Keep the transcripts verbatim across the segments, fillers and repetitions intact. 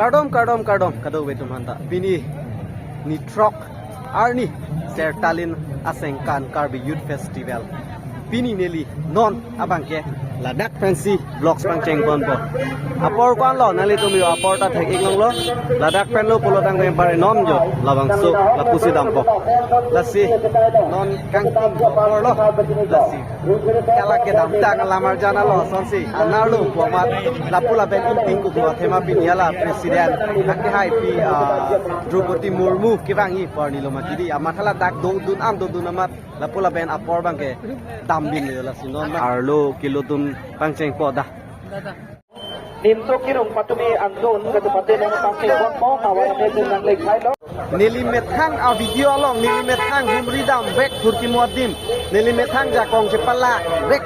Kardom, kardom, kardom, kadokave atum aphanta. Pini nithrok arni Sertalin Asengkan Karbi Youth Festival. Pini neli non abangke ladak pensi vlogs pangcheng ponpo. Apor ko-anlo, nanglitum jo apor ta thek-ik longlo. Ladak penlo pulo tangte pare non jo labangso lapusi dampo. Lasi non kangtum aporlo. Lasi hala kedamtang alam arjan alo, sonsi anerlo pu amat lapu lapen ingting kuklo athema pini hala president akehaipi, ah, Droupadi Murmu kevangji pu arnilo mati dei, amat hala dak dodun an dodun amat lapu lapen apor abangke dambinlo, lasi non ma arlo kelodun pangchengpo da. Nimso Kirung patumi angdon katu pate nang pangcheng ponpo, awan ne dun nang lekhailo. Neli methang a video along, neli methang humri damvek phurkimo adim, neli methang jakong chepalak vek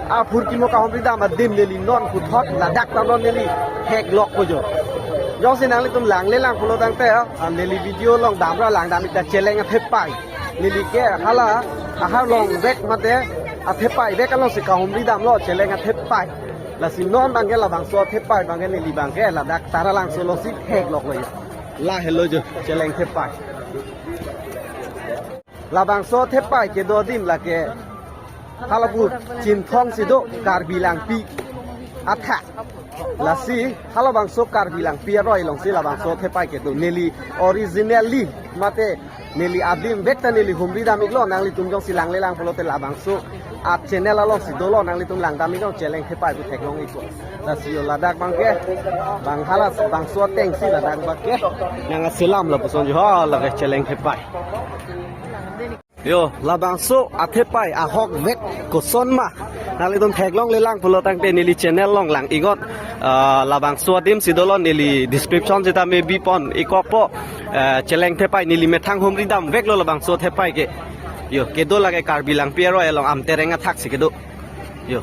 a phurkimo kahumri dam adim neli non puthot ladak ta non neli theklokpo jo. Jongsi nanglitum langle lang pulo tangte, ah, neli video along damra langdam-ik ta cheleng athepai. Neli ke hala ahar longvek mate athepai vek alongsi kahumri damlo, cheleng athepai. Lasi non abangke labangso athepai abangke neli abangke ladak Taralangso alongsi thekloklo jo. Lahelo jo cheleng thepai. Labangso athepai kedo adim lake halapu Chinthong si do Karbi Langpi athak. Lasi halabangso Karbi Langpi aroi alongsi labangso athepai kedo. Neli originally mate neli adim vek ta neli humri dam-iklo, nanglitum jongsi langle lang pulote labangso a channel alongsi dolo, nanglitum langdam-iklo, cheleng thepai pu theklong-ikpo. Lasi jo ladak abangke, bang hala bangso atengsi ladak abangke nang aselam lapuson jo, ha, lake cheleng thepai. Jo, labangso athepai ahokvek koson ma nanglitum theklongle lang pulo tangte neli channel along lang-iknon. Ah, labangso adim si dolo, neli description seta me bipon-ikkokpo. Ah, cheleng thepai neli methang humri damveklo labangso thepai ke. Jo, kedo lake Karbi Langpi aroi along Amtereng athak si kedo. Jo.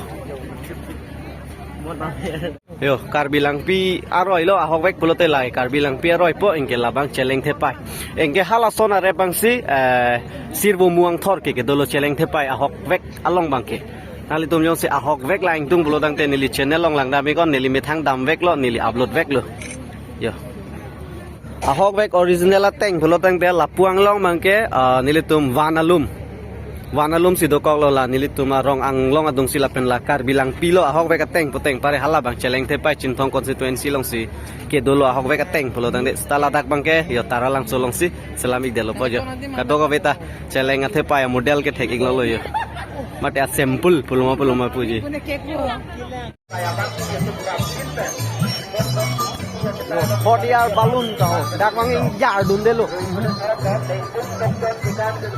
Jo, Karbi Langpi aroilo, ahokvek pulote lahai Karbi Langpi aroipo, anke labang cheleng thepai. Anke halason arep abangsi, eh, Sirvo Muangthor ke kedolo cheleng thepai ahokvek along abangke. Nanglitum jongsi ahokvek lang ingtung pulo tangte neli channel along langdam-iknon, neli methang damveklo, neli upload veklo. Jo. Ahokvek original ateng pulo tangte lapu anglong abangke, ah, nelitum Van Alum. Van Alum si dokoklo, la nelitum arong anglong adungsi lapen la Karbi Langpilo ahokvek ateng puteng pare, hala abang cheleng thepai Chinthong constituency alongsi kedolo ahokvek ateng pulo tangte, seta ladak abangke jo Taralangso alongsi selam-ikdetlo po jo. Kadokave ta cheleng athepai amodel ke thek-ik longlo jo. Mate a sample puloma puloma puji. Hot air balloon ta ho. Dak abang ingjardundelo.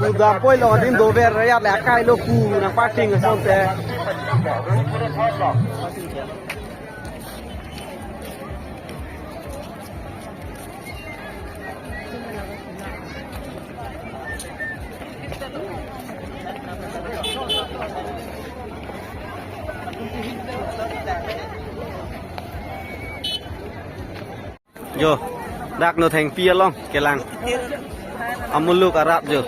Pu dampoilo, adin dover rayat le akailo pu nangpating asonte. Jo, dak Nothengpi along kelang. Amuluk arat jo.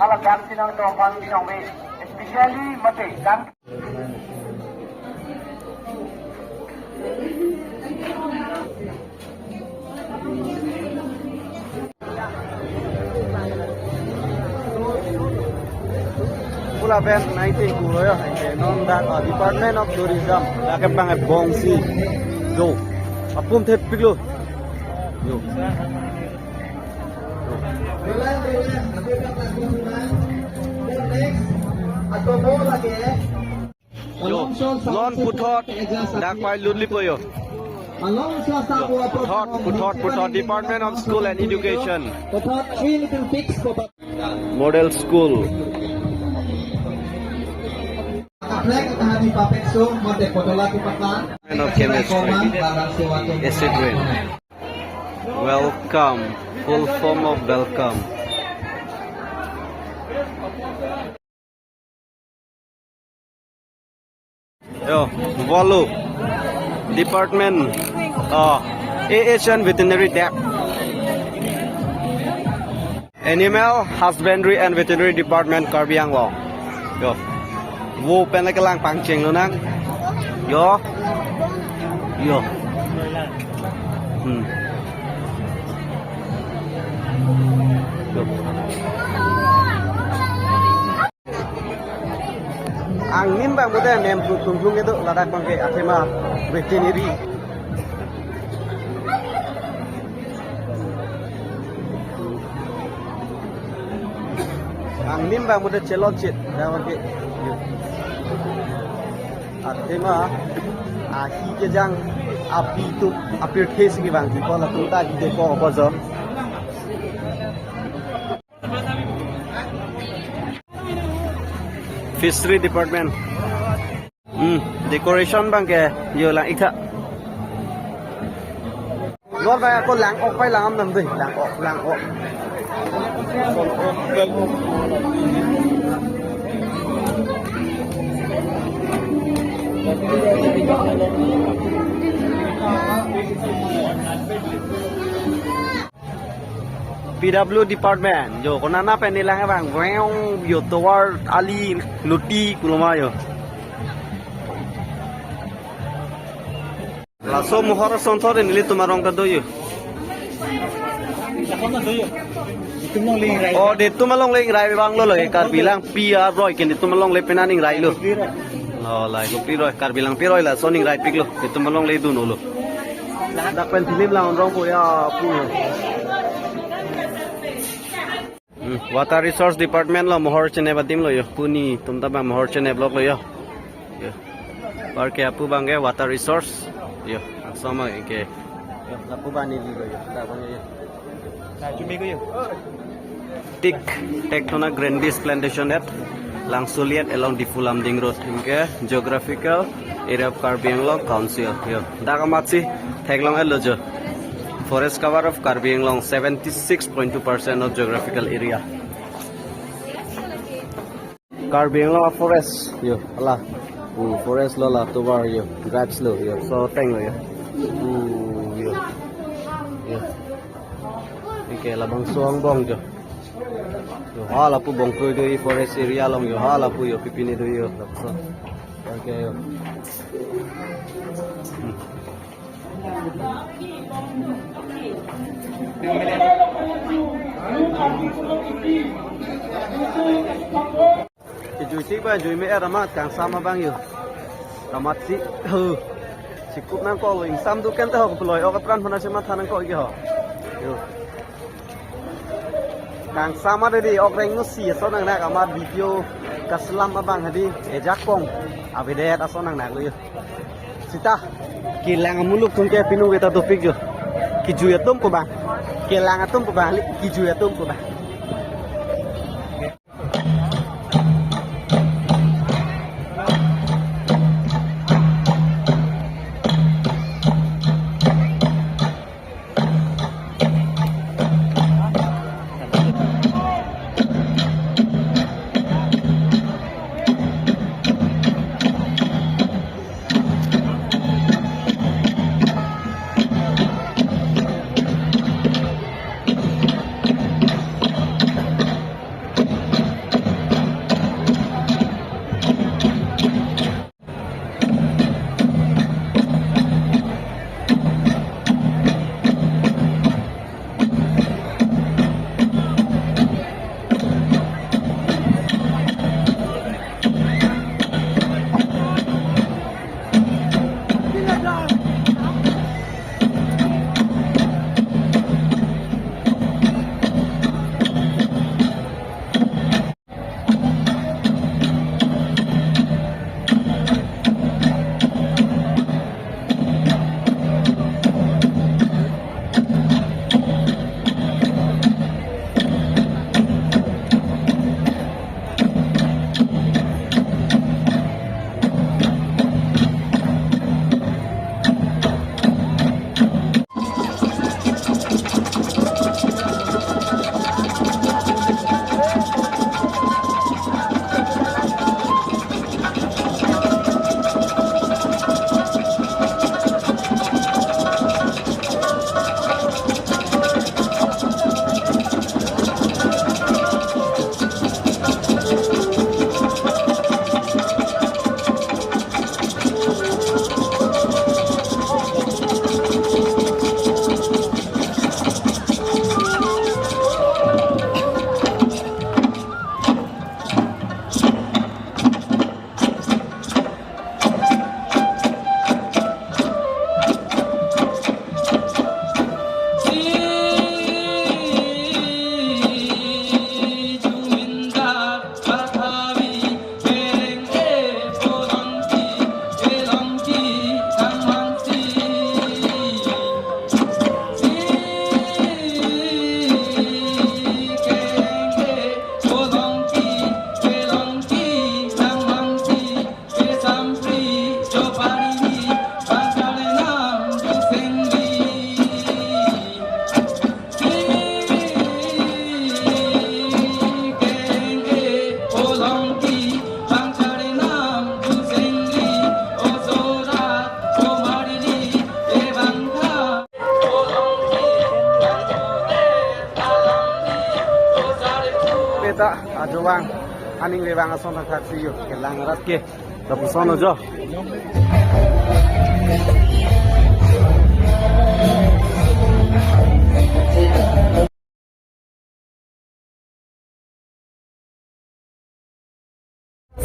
Hala dam sinang tong pan sinang ve, especially mate dam. Pula pen nineteen kulo ya, non dak, ah, Department of Tourism, dak kepang bongsi do. Apum thepiklo. Yo. Jo, non puthot dak pai lutlipo jo. Jo, puthot, puthot, puthot, Department of School and Education. Model School. Department of Chemistry. Acid rain. Welcome. Full form of welcome. Yo, Volo Department, uh, A H and Veterinary Dept. Animal Husbandry and Veterinary Department, Karbi Anglong. Yo. Vo pen kelang pangcheng lonang. Yo. Yo. Hmm. Yo. Angnim abang mode nem tunglung itu ladak abangke athema veterinary. Angnim abang mode chelon chit ya abangke. Athema ahi kejang api atum apirthe si kevangji ko latum ta ahi de ko ko jo. Fishery Department. Hmm, decoration abangke yo lang-ik tha. Lor bai ako lang-ok pai lang-am nang dei, lang-ok, lang-ok. P W Department, yo, konana pen nelang abang, weong, yo, tovar, ali, luti, kuloma, yo. Laso mohor asonthot nelitum arong ta do, yo. Oh, netum along le ingrai abang lo, lo, Karbi Langpi aroi ke netum along le penan ingrai lo. Lo, la, Karbi Langpi aroi, Karbi Langpi aroi lason ingraipik lo, netum along le dun lo. Dak pen film lang rong ko ya pu. Hmm, Water Resource Department lo mohor chenep adim lo yo. Puni tum ta abang mohor chenep lok lo yo. Yo. Parke apu abangke Water Resource. Yo, asoma ke. Yo, lapu abang neli lo yo. Dak abang yo. Nah, cumi ko yo. Tik Tectona grandis plantation at Langsuliat along Diphu Lumding Road. Anke geographical area of Karbi Anglong Council. Yo, dak amatsi theklong-et lo jo. Forest cover of Karbi Anglong, seventy-six point two percent of geographical area. Karbi Anglong forest, yo, ala. Uh, forest lo la tovar yo, grapes lo yo, so teng lo yo. Uh, yo. Yo. Anke labangso angbong jo. Yo, hala pu bong kroi do forest area along yo, hala pu yo, pipine do yo, labangso. Anke yo. Hmm. Kejui tik abang, jui me-er amat, kangsam abang yo. Amatsi, hu. Chikup nangkok lo, ingsam do kente ho, peloi ok apran phana chematha nangkok ke ho. Yo. Kangsam amat dei, ok rengno si ason nangnak amat video kaselam abang hadi, ejakong. Avedet ason nangnak lo yo. Sita, kelang amuluk atum ke pinu kita topik yo. Kejui atum ko abang. Kelang atum ko abang, kejui atum ko abang. Ta ajo vang, aning vevang ason thakthak si yo, kelang rat ke, lapuson lo jo.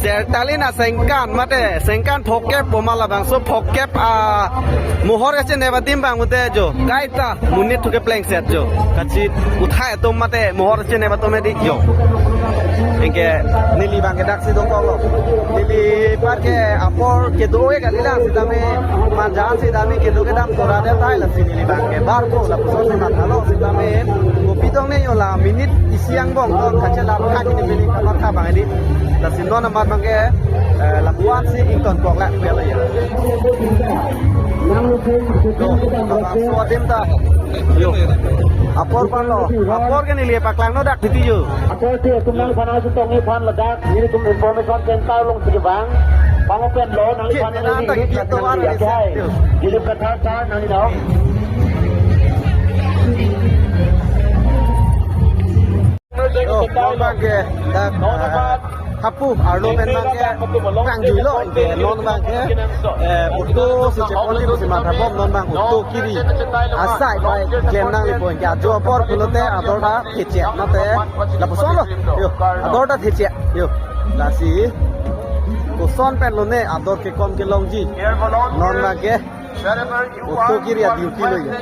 Sertalin asengkan mate, sengkan phokep poma labangso phokep a mohor kachinep adim abang mate jo. Kaita monit thu keplengset jo. Kachi uthai atum mate mohor kachinep atum edi jo. Anke neli abang ke daksi dongkoklo. Neli apar ke apor kedo-e kalilang sitame manjan sitame kedo kedam tora den thai lasi neli abang ke barpo lapuson si mathalo sitame kopi dong ne yo la minute isi angbong ko kachelar kha kini pini kamatha abang edi. Lasi non amat abang ke, eh, lapuan si ingtonkok lak pia la ya. Yo, labangso adim ta. Yo. Apor panlo. Apor ke neli paklangno dak titi yo. Apor ti atum nangphan asu tong-i aphan ladak nelitum information center alongsi kevang. Pangpen lo nangphan. Kit, nang nang ta kit, kit, to an ya ni kai. Yo. Jadi kata sa nang ni dong. Oh, non abang ke, dak, ah, hapu arlo pen abang ke, kangjuilo, anke non abang ke, eh, auto si chekon di si matha bom non abang auto kiri. Asai bai klem nanglepo anke ajo apor pulote ador ta thechek mate lapuson lo. Yo, ador ta thechek. Yo, lasi koson pen lone ador kekom kelongji. Non abang ke auto kiri a-duty lo ya.